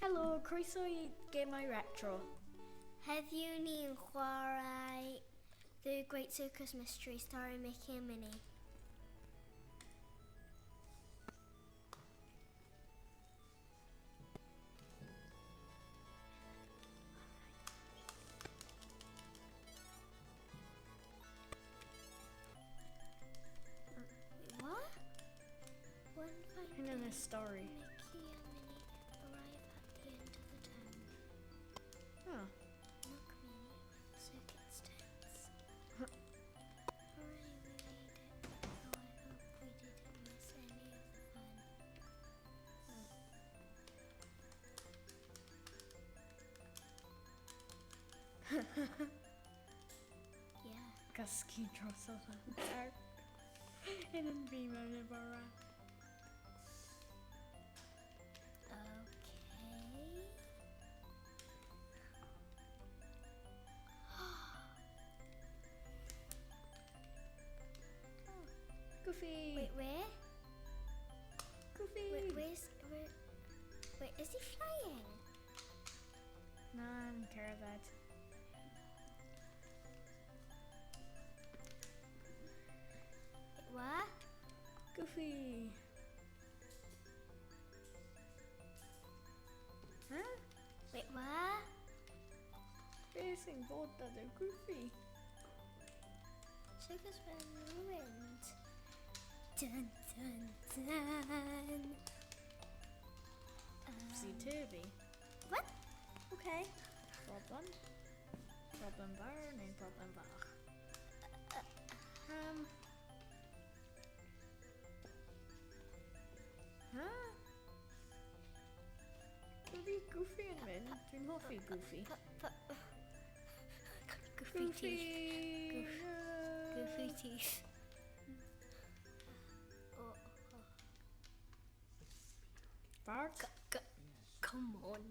Helo, croeso i Gemau Retro. Heddiw ni'n chwarae The Great Circus Mystery starring Mickey and Minnie. What? One fine Hyn yn y day, stori. Mickey and Minnie arrive at the end of the town. Oh. Look, Minnie, we're at the circus tents. Hooray, we made it. Though I hope we didn't miss any of the fun. Yeah. Cysgu dros o hanner. Hyn yn fi mewn y bore. Okay. Goofy! Wait, where? Goofy! Wait, where's where? Wait, is he flying? Na'n cerdded. Wait, what? Goofy! Huh? Wait, what? Beth sy'n bod ar y Goofy? Circus been ruined. Dun dun dun. Topsy-turvy. What? Okay. Problem. Problem fawr neu problem fach? Ha? Goofy, Goofy yn mynd. Dwi'n hoffi Goofy. Goofy teeth. Goofy! Goofy teeth. Oh, oh. Bart, Come on.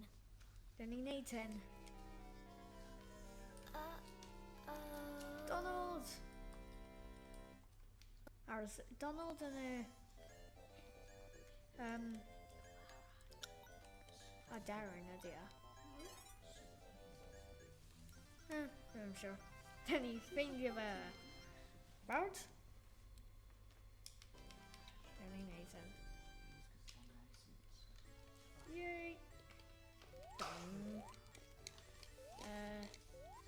dyn ni'n neud hyn. Donald! Aros, Donald yn y... A Darren ydy e. Ddim yn siŵr. Dyn ni ffeindio fe. Bart? Dyn ni'n neud hyn. Yay! Dong.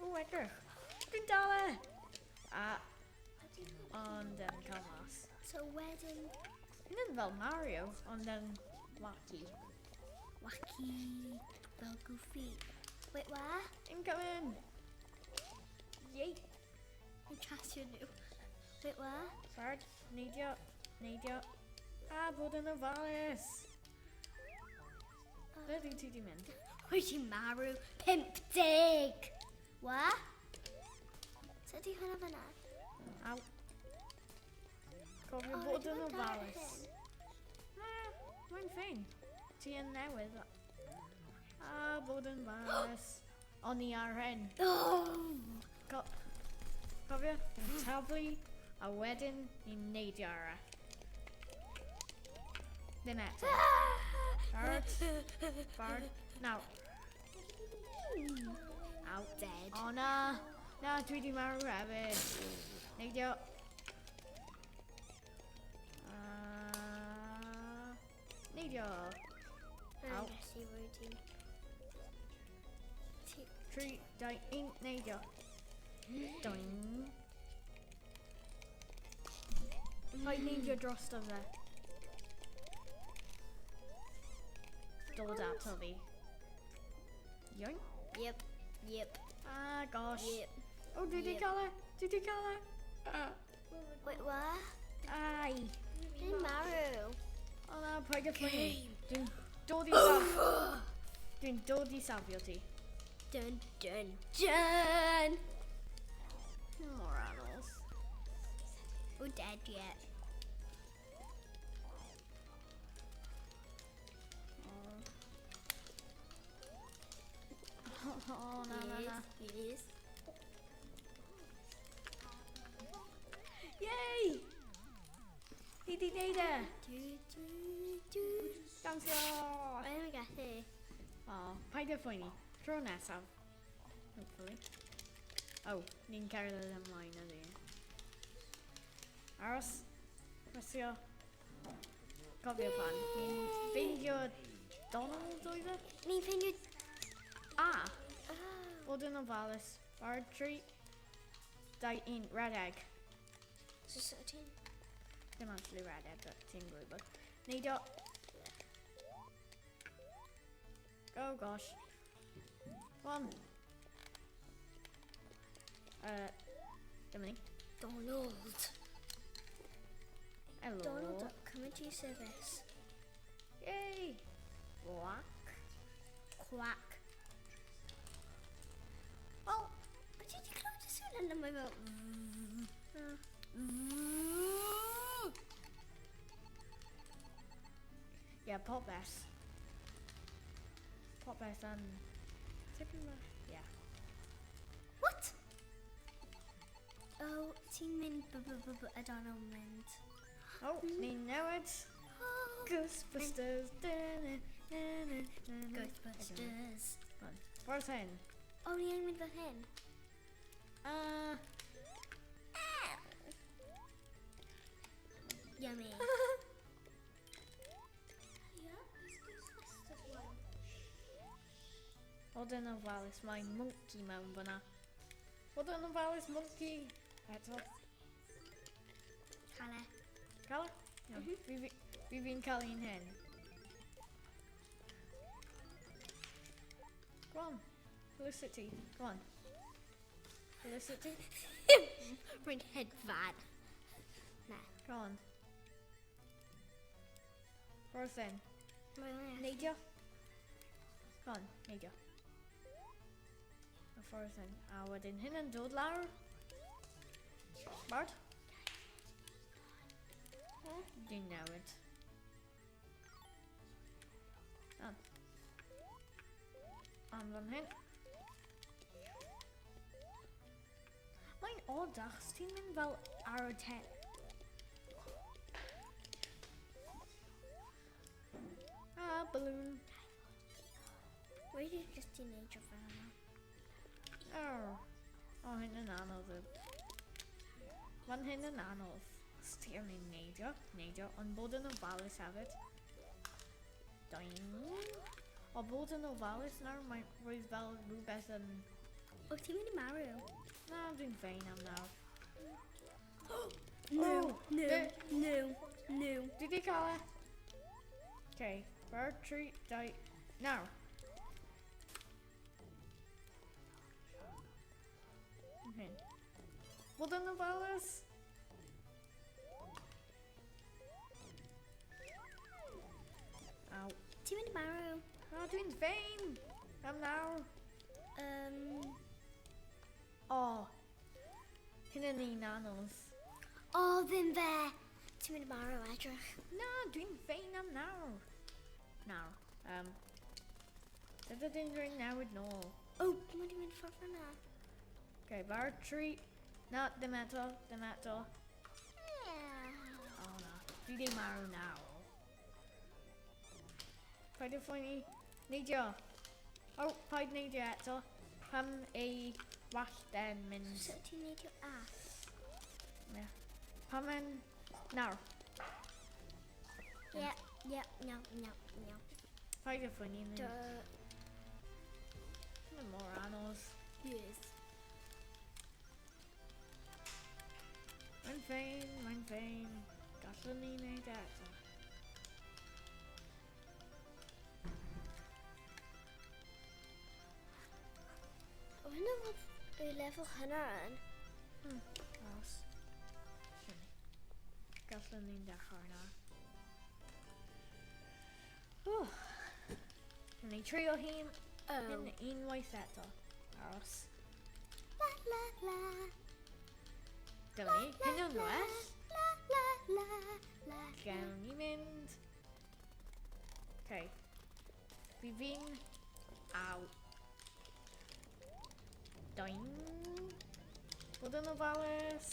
O, edrych. Dwi'n dal e! A, ond yn cael mas. So wedyn, Hyn yn fel Mario, ond yn wacky. Wacky, fel Goofy. Wait, what? Incoming! Yay! Yn chasio nhw. Wait, what? Bard, neidio, neidio. A, bod yn ofalus! Ble dwi ti di mynd? Wyt ti'n marw? 50! What? So ydy hwnna fyna? Aw. Cofio O, bod rydw yn i'n dal ofalus. hyn. Na, mae'n ffein. Ti yn newydd. A, bod yn ofalus. O'n i ar hyn. Oh! Cofio, yn taflu, a wedyn ni'n neidio ar e. Ddim eto. Bard, Bard, nawr. Aw. Dead. O na, na, dwi di marw hefyd. Neidio. Neidio. Aw. Mae'n gallu wedi. 3, 2, 1, neidio. Doing. Rhaid neidio drosto fe. Dod ato fi. Yoink. Yep. Ah, gosh. Yep. O, dwi di Yep. cael e. Dwi di cael e. Ah. Wait, what? Ai. Dwi'n marw. O na, paid â poeni. Dwi'n dod i saf... Dwi'n dod i safio ti. Dun, dun, dun! Mor anodd. We're dead yet. O, na, na, na. Yes. Yay! Ni di neud e! Du, du, du. Dawnsio! Mae'n gallu. O, paid â phoeni. Tro nesaf. Hopefully. Oh, ni'n cerdded ymlaen ydy. Aros. Rysio. Cofio pan. Ni'n ffeindio Donald oedd e? Ni'n ffeindio... Ah! Bod yn ofalus. Barod 3, 2, 1, redeg. So, so ti'n... Dim actually redeg, but ti'n gwybod. Neidio. Oh gosh. Come on. Dyma ni. Donald. Hello. Donald Duck, coming to your service. Yay! Quack. Quack. Wel, o ti wedi clywed y sŵn yna? Mae fel... Yeah, popeth. Popeth yn... Tipyn bach. Yeah. What? Oh, ti'n mynd b b b b a Donald mynd. Oh, ni'n newid. Oh, Ghostbusters. Ghostbusters. Ffordd hyn. O, ni angen mynd fel hyn. Yummy. Yeah, it's Ghostbusters one. Bod yn ofalus, mae monkey mewn fyna. Bod yn ofalus, monkey. Eto. Cael e. Cael e? Iawn. Fi fi'n cael un hyn. Go on. Felicity. Go on. Felicity. Rwy'n hedfan. Na. Go on. Ffordd hyn. Mae'n Neidio. Go on, neidio. Y ffordd hyn. A wedyn hyn yn dod lawr. Barod? Dwi'n newid. Am. Am fan hyn. Mae'n odd achos ti'n mynd fel ar y ten. Ah, balloon. Wedi just i neidio fel yna. Oh. Oh, hyn yn anodd. Fan hyn yn anodd. Os ti yn ei neidio, neidio, ond bod yn ofalus hefyd. Doing. O bod yn ofalus nawr, mae'n roedd fel rhywbeth yn... O, ti'n mynd i marw? Na, dwi'n fein am nawr. No, Oh, no, no, no. Dwi di cael e. Okay, bird, 3, 2, nawr. Okay. Bod yn ofalus. Aw. Ti'n mynd i marw? Na, dwi'n fein. Am nawr. O. Hyn yn un anodd. O, ddim fe. Ti'n mynd i marw, edrych. Na, dwi'n fein am nawr. Nawr. Dydy dim rwy'n newid nôl. O, mae wedi mynd ffordd fyna. Okay, bar 3. Na, ddim eto, ddim eto. O na, dwi ddim marw nawr. Paid â phoeni. Neidio. O, paid neidio eto. Pam ei wallt e'n mynd. So ti'n neidio a? Yeah. Pam yn... Nawr. Ie, ie, no, no, no. Paid â phoeni. Duh. Mynd mor anodd. Yes. Mae'n fein, mae'n fein. Gallwn ni wneud e eto. O, hynna fod y lefel hynna yn. Os. Gallwn ni'n dechrau na. Oh. Ni trio hyn, Oh. hyn unwaith eto. Aros. La, la, la. Dyma ni. Hyn yn well. La, la, la, la. Gawn ni mynd. Okay. Fi fi'n... Aw. Doing. Bod yn ofalus.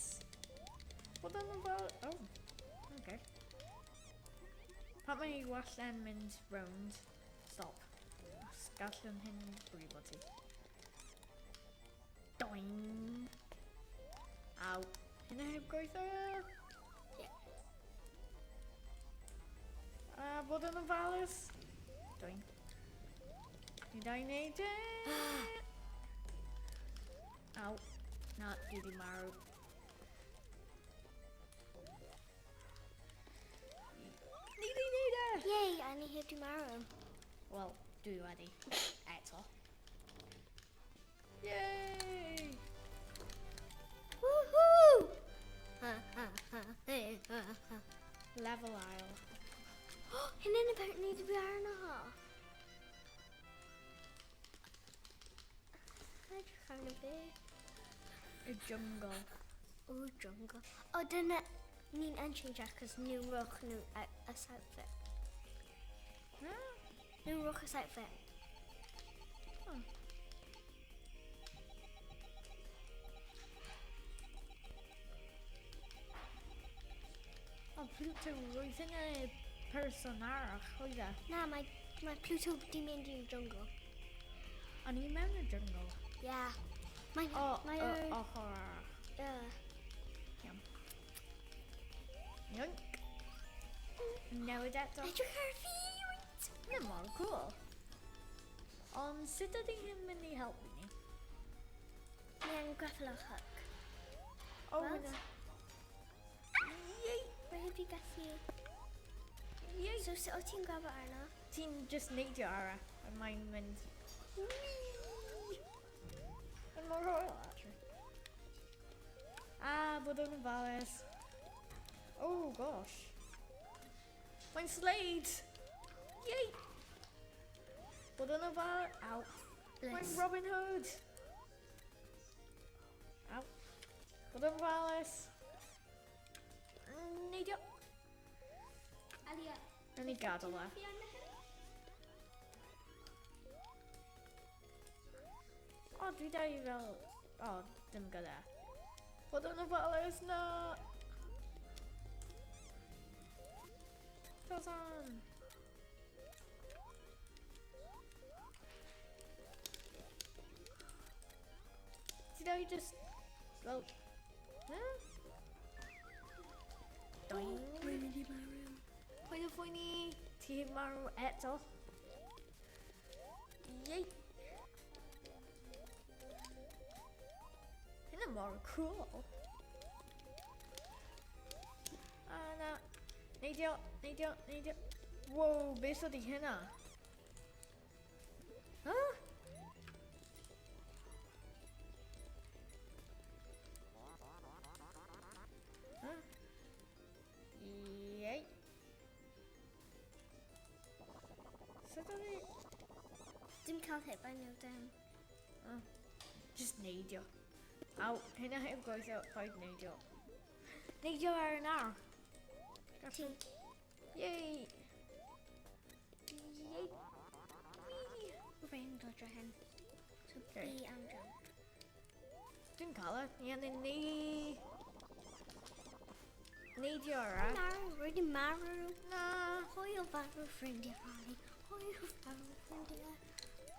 Bod yn ofalus. Oh. Okay. Pan mae ei wallt e'n mynd round. Stop. Os gallwn hyn brifo ti. Doing! Aw. Hynna heb gweithio? Ie. A bod yn ofalus. Doing. Ni da i wneud e. Aw. Na, dwi di marw. Ni di wneud e! Yay, a ni heb di marw. Wel, dwi wedi. Eto. Yay! Woohoo! Ha, ha, ha, hey, ha, ha. Level ail. Hyn yn apparently di fi arno. Edrych arno fi. Y jungle. O, jungle. O, dyna ni'n unchange achos nhw rowch nhw us outfit. Ah. Nhw rowch us outfit. Oh. O, Pluto, roedd yna person arall, oedd e? Na, mae Pluto di mynd i'r jungle. O'n i mewn y jungle? Yeah. Mae, O, mae o, o, ochr arall. Yeah. Iawn. Yoink. Newid eto. Edrych ar fi! Wait. Hynna mor cool. Ond sut ydy hyn mynd i helpu ni? Ni angen grapple o'r hook. O, Weld? hynna. Yay! Mae heb i gallu... Yay! So, sut o ti'n grab arno? Ti'n just neidio ar e, a mae'n mynd... Whee! Mae'n mor hwyl, actually. Ah, bod yn ofalus. Oh, gosh. Mae'n slide! Yay! Bod yn ofalus. Ow. Mae'n Bliss. Robin Hood! Ow. Bod yn ofalus. Neidio. Alia. Nawn ni gadael e. Fi arno hyn? O, dwi da i fel... O, dim gyda. Bod yn ofalus, na! Tarzan! Ti da i just... Fel... Huh? Doing. Mae'n mynd i marw. Pwy o phoeni? Ti heb marw eto. Yay! Hynna mor cool. A na. Neidio, neidio, neidio. Wow, beth ydi hynna? Huh? Huh? Yay. Sut ydi... Dim cael hit by no dim. Oh, just neidio. Aw, hynna heb gweithio, rhaid neidio. Neidio ar yn ar. Ti. Yay! Yay! Whee! Rwy'n dodro hyn. So Okay. B am jump. Dwi'n cael e. Ni angen ni... Neidio ar e. Marw, rwy di marw. Na. Hwyl farw ffrindiau Ronnie. Hwyl farw ffrindiau.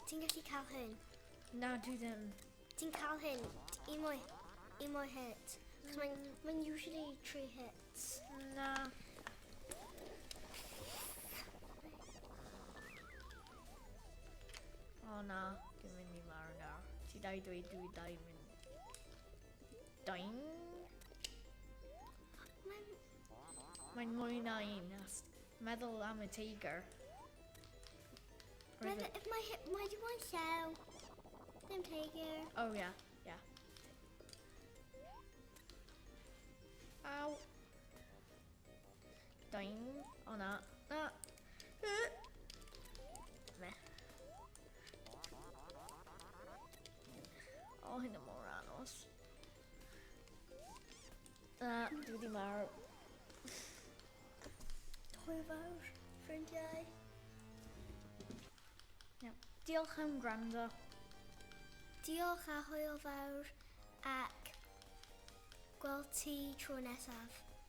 Ti'n gallu cael hyn. Na, dwi ddim. Ti'n cael hyn. Un mwy hit. Cos mae'n usually three hits. Na. O na, dwi'n mynd i marw nawr. Ti dau dweud dwi dau mynd. Doing. Mae'n Mae'n mwy na un. Meddwl am y teigr. Roedd Mae mae di moyn llew. Ddim teigr. Oh, yeah. Aw. Doing. O na. Na. Meh. O, hynna mor anos. Na, dwi wedi marw. Hwyl fawr, ffrindiau. Yeah. Diolch am gwrando. Diolch a hwyl fawr ac gweld ti tro nesaf.